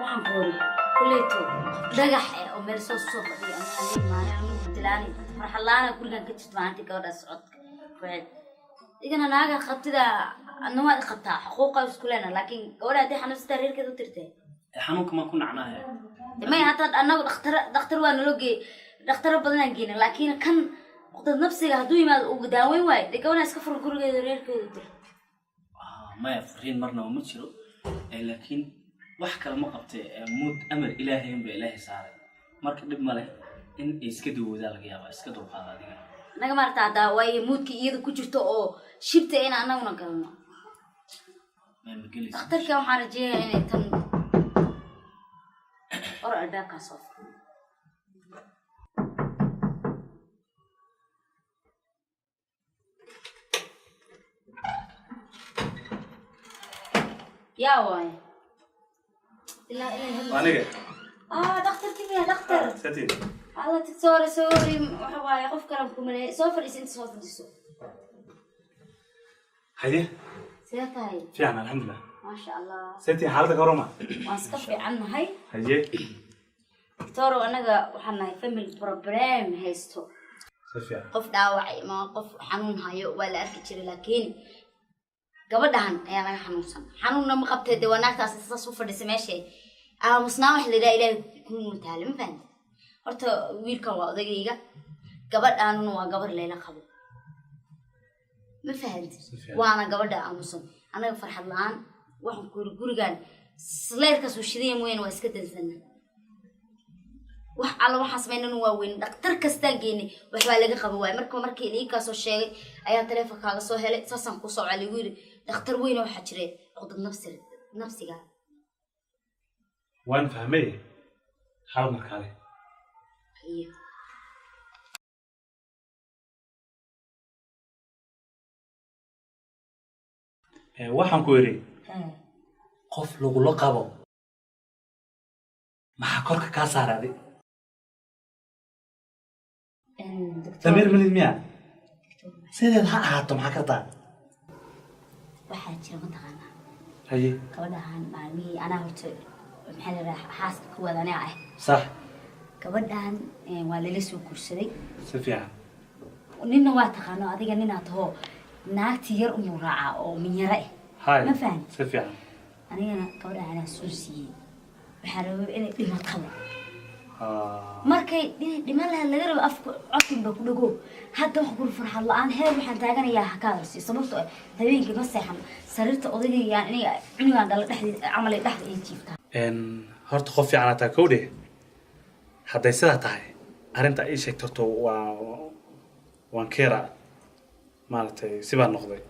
Waxaan ku ori kuleyto dhagax eh oo meel soo fadhiya ama maalin ama dilaani farxad la'aana gurigan ka jirto maalintii gabadhaas socodka waxayd igana naaga qabtida adna waad qabtaa, xuquuqa isku leena, laakiin gabadha haddii xanuunsataa reerkeeda u tirtee. Xanuunka maan ku nacnaahe? May, hadda annagu dhakhtar waa naloo geeyey, dhakhtaro badanaan geyna, laakiin kan dad nafsiga hadduu yimaado uu daaweyn waayo, dee gabadha iska fur, gurigeeda reerkeeda u dir. Maya, furiin marnaba ma jiro. Laakiin wax kale ma qabte, mood amar Ilaahay ba Ilaahay saaray. Marka dhib ma leh, in ay iska dawoodaa laga yaabaa. Iska dulqaada adiga. Annaga maarata haddaa waayo moodka iyada ku jirto oo shibta in annaguna galno. Ma gelaysa. Dhakhtarka waxaan rajeeyaa inay tan or albaabkaa soo fur. Yaa waaye ilaa inay Aniga. Ah, dhakhtarkii miya, dhakhtar? Sati. Alla, sorry, sorry, waxa waaye qof kalan ku maleeyay. Soo fadhiiso, inta soo fadhiiso. Haye. Sidee tahay? Fiican, alxamdulilah. Maasha Allah. Sati, xaaladda ka warrama? Waan iska fiican nahay. Haye. Doctoro, anaga waxaan nahay family problem haysto. Si fiican. Qof dhaawacay ama qof xanuun hayo waa la arki jiray, laakiin gabadhahan ayaa naga xanuunsan. Xanuunna ma qabtee, dee waa naagtaas saas u fadhisa meesha, aamusnaan wax la yidhaha Ilaahay ku mutaale, ma fahamtid? Horta wiilkan waa odagayga, gabadhaanuna waa gabar layla qabo, ma fahamtid? Si fiican. Waana gabadha aamusan. Anaga farxad la-aan waxaan ku yiri gurigan leerkaas uu shidaya mooyaane waa iska dansana. Wax alla waxaan samaynana waa weyn, dhaktar kastaan geynay, waxbaa laga qaba waay. Marka markii liikaasoo sheegay ayaa taleefonkaaga soo helay, saasaan ku socaa. Lagu yiri dhakhtar weyna waxaa jira cuqdad nafsi nafsiga. Waan fahmay, hal mar kale. Iyo Waxaan ku yidhi, qof lagula qabo maxaa korka kaa saaraaday? Damiir malid miya? Sideed ha ahaato, maxaa kartaa? Waxaa jira, mataqaanaa? Haye. Gabadhahan maalmihii anaa horta, maxaa la yidhaha, xaaska kuwaad aniga ah. Sax. Gabadhan waa lala soo guursaday. Si fiican. Ninna waa taqaano adiga, ninaa tahoo naagtii yar umuu raacaa oo minyaro ah. Hay. Ma fahan? Si fiican. Anigana gabadha anaa soo siiyey, waxaa rabay inay dhimataba. Markay inay dhiman lahayd laga rabo, afka codkin ba ku dhago. Hadda wax guri farxad la-aan heer waxaan taaganayaa ha ka hadalsiiyo, sababtoo ah habeenkii ma seexan sariirta odagaygaan iniga cunugaan dhala dhexdii camal ay dhexda ii jiiftaa. Horta qof fiican ataa kowdhe. Hadday sidaa tahay arrinta ii sheegto, horta waan keera, maaragtay, sibaa noqday.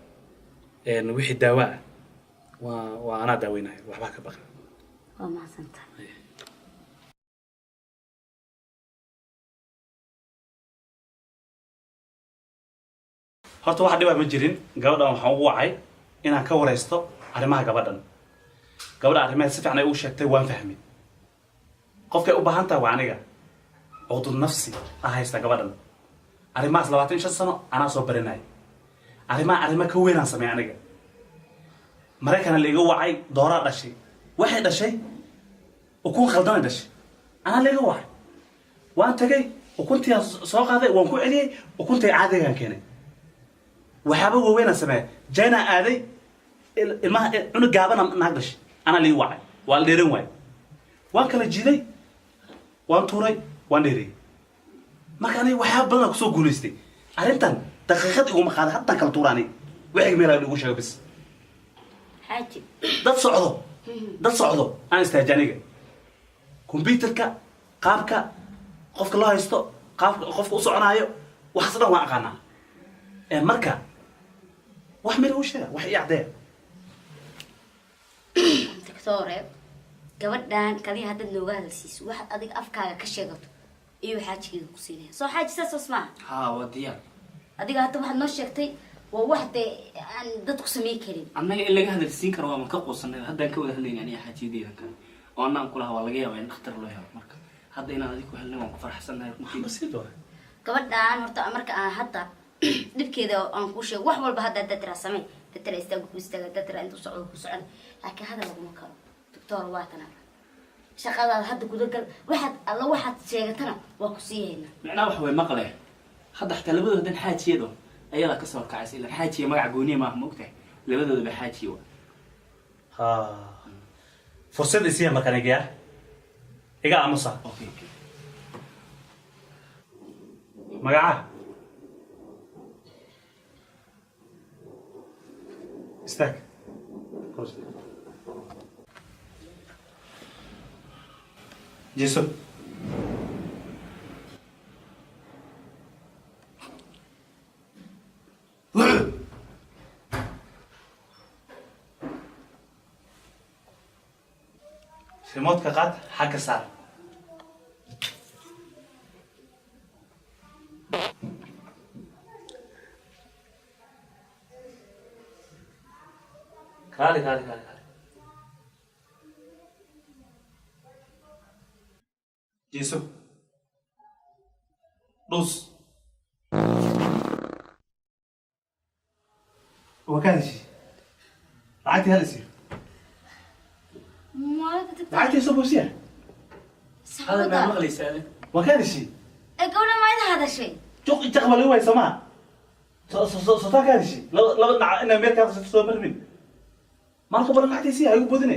Wixii daawo ah waa anaa daaweynaya, waxbaa ka baqin. Waa mahadsantahay. Horta wax dhibaa ma jirin. Gabadhan waxaan ugu wacay inaan ka waraysto arrimaha gabadhan. Gabadha arrimaheed si fiican ay ugu sheegtay, waan fahmay. Qofkay u baahan tahay waa aniga. Cuqdud nafsi ah haysta gabadhan. Arrimahaas 25 sano anaa soo baranaya. Arrimaha arrimo ka weynaan sameey aniga. Maraykana laiga wacay, dooraa dhashay, waxay dhashay ukun khaldanay dhashay. Anaa laiga wacay, waan tagay, ukuntiyaa soo qaaday, waan ku celiyey, ukuntii caadigaan keenay. Waxyaaba waaweynaan sameeya. China aaday, ilmaha cunug gaabana naag dhashay, anaa lii wacay, waa la dheeran waay, waan kala jiiday, waan tuuray, waan dheereeyey. Marka aniga waxyaaba badanaa kusoo guulaystay. Arrintan daqiiqad iguma qaada, haddaan kala tuura aniga wixii meel igu sheego bis. Xaaji. Dad socdo aan istaaji aniga. Computerka qaabka qofka loo haysto, qaabka qofka u soconaayo, waxaas dhan waan aqaanaa. Marka wax meel igu sheega, wax ii caddeeya. Doctore, gabadhan kaliya haddaad nooga hadalsiiso, waxaad adiga afkaaga ka sheegato iyo xaajigeeda ku siinaya. Soo xaaji saas hoos maaha? Haa, waa diyaar. Adiga hadda waxaad noo sheegtay waa wax dee aan dadku samayn karin. Annaga in laga hadalsiin karo waa ka quusanay. Haddaan ka wada hadlayna aniga xaajiyadeydan kale oo annaan kulaha, waa laga yaabaa in dhakhtar loo helo. Marka hadda inaan adiga ku helnay waan ku faraxsannahay runtii. Basiid waay. Gabadhan horta marka aan hadda dhibkeeda aan kuu sheego, wax walba hadda haddaad tiraa samee, dad tira istaaga ku istaaga, dad tira intuu socdo ku socon, laakiin hadal laguma karo. Doctor, waa tan. Shaqadaada hadda gudagal, waxaad alla waxaad sheegatana waa ku siihaynaa. Micnaha waxa way maqle hadda xataa labadooda dan xaajiyado ayadaa kasoo horkacaysa, ilan xaajiya magaca gooniya maaha, ma ogtahay? Labadoodaba xaajiya wa. Ha, fursad isiya markaan iga iga aamusa. Okay. Magaca istaag. Kor istaag. Jeeso. Remote-ka qaad, xagga saar. Kaali, kaali, kaali, kaali. Jeeso. Dhus. Waa ka heshiis. Lacagtii hal isiiyo. Maalinta tagta. Lacagtii soo boosiya. Hadal maa maqlaysa adi? Waa ka heshiis. Ee gabadha maayada hadashay. Juq jaq baa lagu waayay, soo maha? Soo taa ka heshiis. Laba dhinac inay meel ka hadasho soo marmin. Maalka badan lacagtii sii ha igu boodine.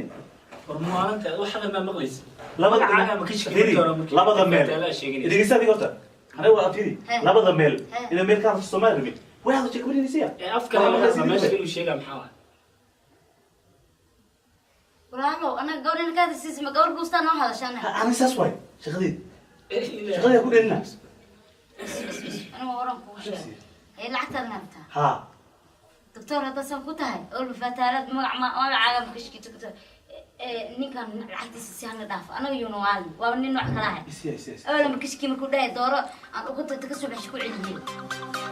War maalinta wax hadal maa maqlaysa? Labada Magacaaga ma ka sheegin Fiiri, doona markii labada meel. Fataala sheeganaysa. Dhegeysta adiga horta. Aniga waa fiiri. He. Labada meel. He. Inay meel ka hadasho soo marmin. Way hadashay gabadhiina siya. Ee afka laga hadla meesha inuu sheegaa maxaa waay? Walaalow, anaga gabadhina ka hadashiisa ma gabar guustaa noo hadashaana? Aniga saas waay shaqadeed. Shaqadeed ku dheelina. Aniga horan kugu sheegay ee lacagtaadna rabtaa. Ha. Doctor, hadda saan ku tahay olba fataalad magac magacaaga ma ka shiki doctor. Ee ninkan lacagtiisa si hana dhaafo, anaga yuuna waalin, waaba nin nooc kala ahay. Isiya, isiya, isiya. Awala ma ka shiki markuu dhahay dooro aan ugu tagta kasoo baxshay ku celiyeen.